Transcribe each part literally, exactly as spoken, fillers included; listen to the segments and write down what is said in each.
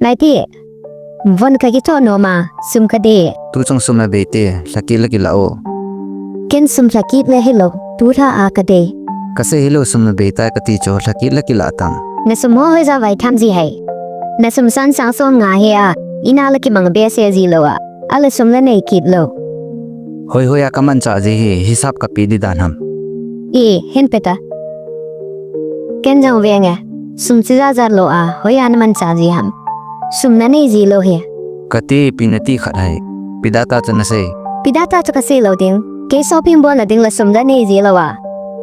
Naite. Von kakicho nom a, sum kadei. Tuchung sum abei te, lhakit le kila o. Ken sum lhakit le hilou, tulha a kadei. Kasei hilou sum abei tai kati chu lhakit le kila tang. Nasum ho hoija vai tham ji hai. Nasum sang sang som nga hi a, ina le kimang behseh ji lou a. Ahile sum le nei kit lou. Hoi hoi a kamanchah ji hi, hisap kape di dan ham. E, hin pe ta. Ken jong venge. Sum chi jat jat lou a, hoiya namanchah ji ham. Sum nanei ji lou hi. Kati ipi nati khat hai. Ipi dia ta chu nasei. Ipi dia ta chu kasei lou ding. Kei shopping bolna ding le sum nanei ji lou a.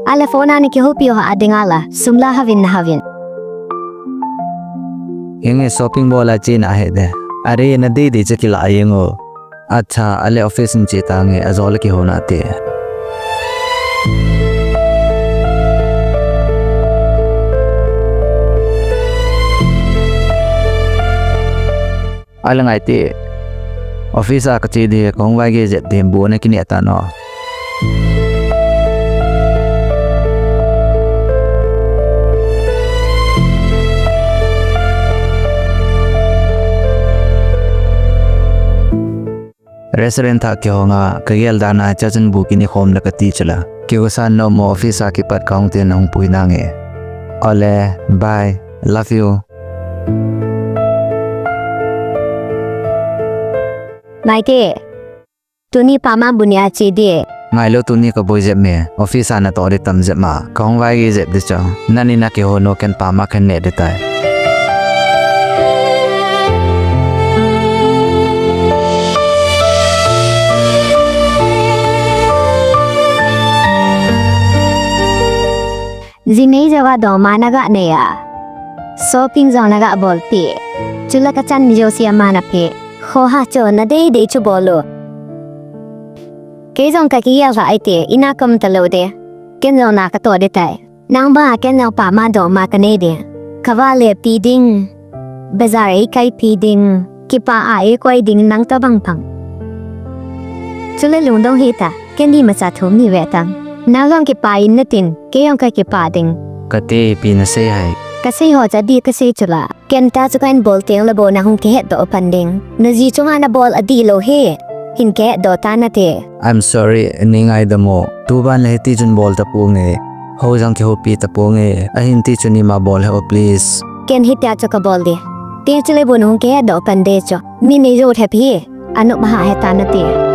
Ahile phone a nakihoupi ho a ding ahile, sum la hah in nahah in. Henge shopping bol a chena ahi de. Are nadei dei chu kila jeng o. Acha, ahile office in che tange, ajo le kihou nate. Ahile ngai te. Office a kache ding, kahung vaigei jep ding, bu ana kineh tan o. Restaurant a kihong a, kagel dan a, hichea chun bu kine khom le kati chula. Kigosan nom o, office a kipat kahung tin nahung pui nange. Ole, bye, love you. Naite. Tuni pama bu nea che ding. Ngailou tuni kaboi jep me. Office a natoh ding tam jep ma. Kahung vaigei jep ding chu. Nani nakihou nu ken pama ken neh ding tai. Jinei jouva dongma naga nei a. Shopping jong naga bol te. Chule kachan jouse ama napeh. Khoha chu nadei dei chu bol o. Kei jong kakigel lhah ahi te, ina kaum talou de. Ken jong na katoh ding tai. Nang banga ken jong pama dongma kanei ding. Kava le pi ding. Bazar eikaipi ding. Kipa a eikoi ding nang tobang pang. Chule lungdong hih ta, ken imacha thum ni ve tang. Nang jong kipa in natin, kei jong kakipa ding. Kati ipi nasei hai. Kasei ho chu adih kasei chula. Ken ta chu kahin bol teng le bou nahung kihetdoh pan ding. Naji chunga nabol adih lou hi. Hin kihetdoh tan nate. I'm sorry, nei ngaidam o. Tuban le hiti chun bol taponge. Hou jong kihoupi taponge. Ahin ti chun ima bol hih o, please. Ken hitia chu kabol ding. Ti chule bou nahung kihetdoh pan ding chu. Mi neijou lhep hi. Anop maha he tan nate.